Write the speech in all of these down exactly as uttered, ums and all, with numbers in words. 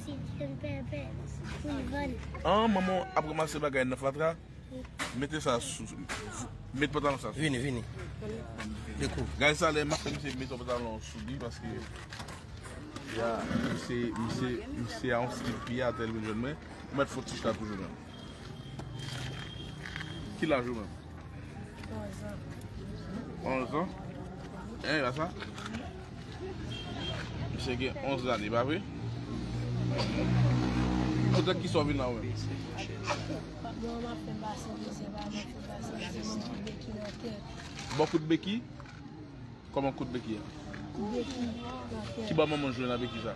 Si ti konn pèpè pou l vann. An, manman ap ranmase bagay nan fatra. Mete sa sou, met pantalon sa sou. Vini, vini. Dekou. Gade sa, lè m ap fè misye mete yon pantalon sou li, paske ya, misye, misye, misye a yon stil pye atè l vin jwenn mwen. Ou mèt fout ti chita toujou menm. Ki laj ou menm? Onz an. Onz an? Hein, la sa? Misye gen onz lane, pa vre? Poutèt ki sa w vin la ou menm? Bon, m ap fè pase mizè, pa m ap fè pase mizè, m ap fè beki nan tèt. Bon kout beki? Kòman kout beki a? Kout beki nan tèt. Ki bò manman w jwe nan beki sa?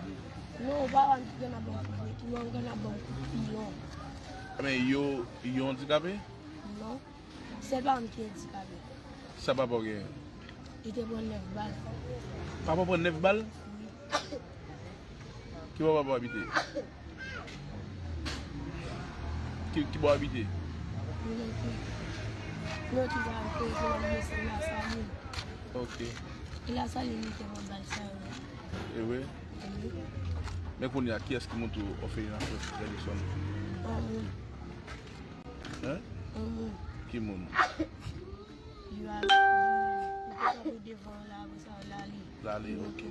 Non, papa m ki konn ap ban m kout beki, manman m konn ap ban m kout pilon. Men yo, yo andikape? Non. Sèl papa m ki andikape. Sa papa w genyen? Li te pran nèf bal. Papa w pran nèf bal? Wi. Ki bò papa w abite? Ki, ki bò w abite? Mwen ki, mwen ki va kote nan mesye Lasalin. Ok. E Lasalin li te pran bal sa yo. E vre? Wi. Men kounye a, kiyès ki montre w òfelina Frè Jackson? An, wi. Hein? An, wi. Ki moun? Yo al, yo kanpe devan la, apre sa, l ale. L ale, ok.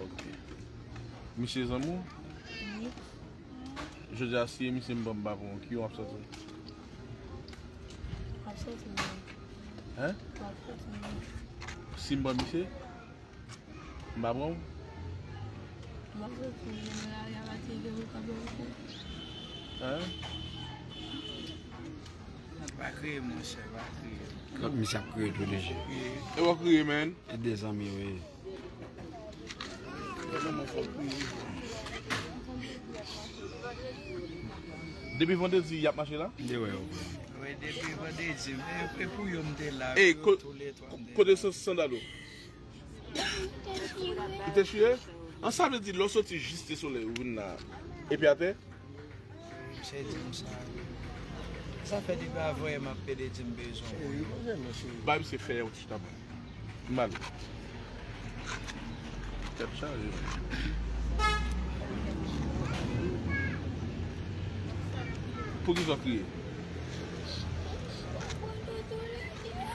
Ok. Misye zanmi w? Wi. Jodi a, si e misye m ban m pa pran w, ki w ap sòti? M ap sòti menm. Hein? M ap sòti menm. Si m ban misye? M pa pran w? M ap sòti menm, lari a pa te gen moun k ap ban m kou. Hein? Pa kriye, monchè, pa kriye. Misye ap kriye tou deja. E w ap kriye, man. E de zanmi yo ye. Depi vandredi, y ap mache la? M te wè yo. Wi, depi vandredi. Men e pou yo m te la. Ey, tou le twa m te la. Kote san-, sandal ou? Li te chire? An, sa vle di, lè w soti jis de solèy, ou vin la, epi atè? Misye di m sa. Sa fè depi avan yè m ap pede di m bezwen w. Bay misye fè yon ti tanpri. M ale. Tèt chaje. Poukisa w kriye?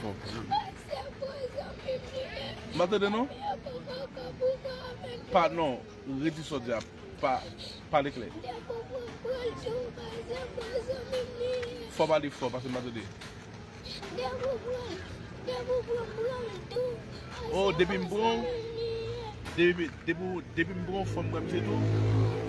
Fòk. M pa tande non. Pa non. Redi sa w di a. Pa, pale klè. Fò pale fò, paske m pa tande. Oh, depi m pran w, depi, depi, depi m pran w, fò m pran misye tou.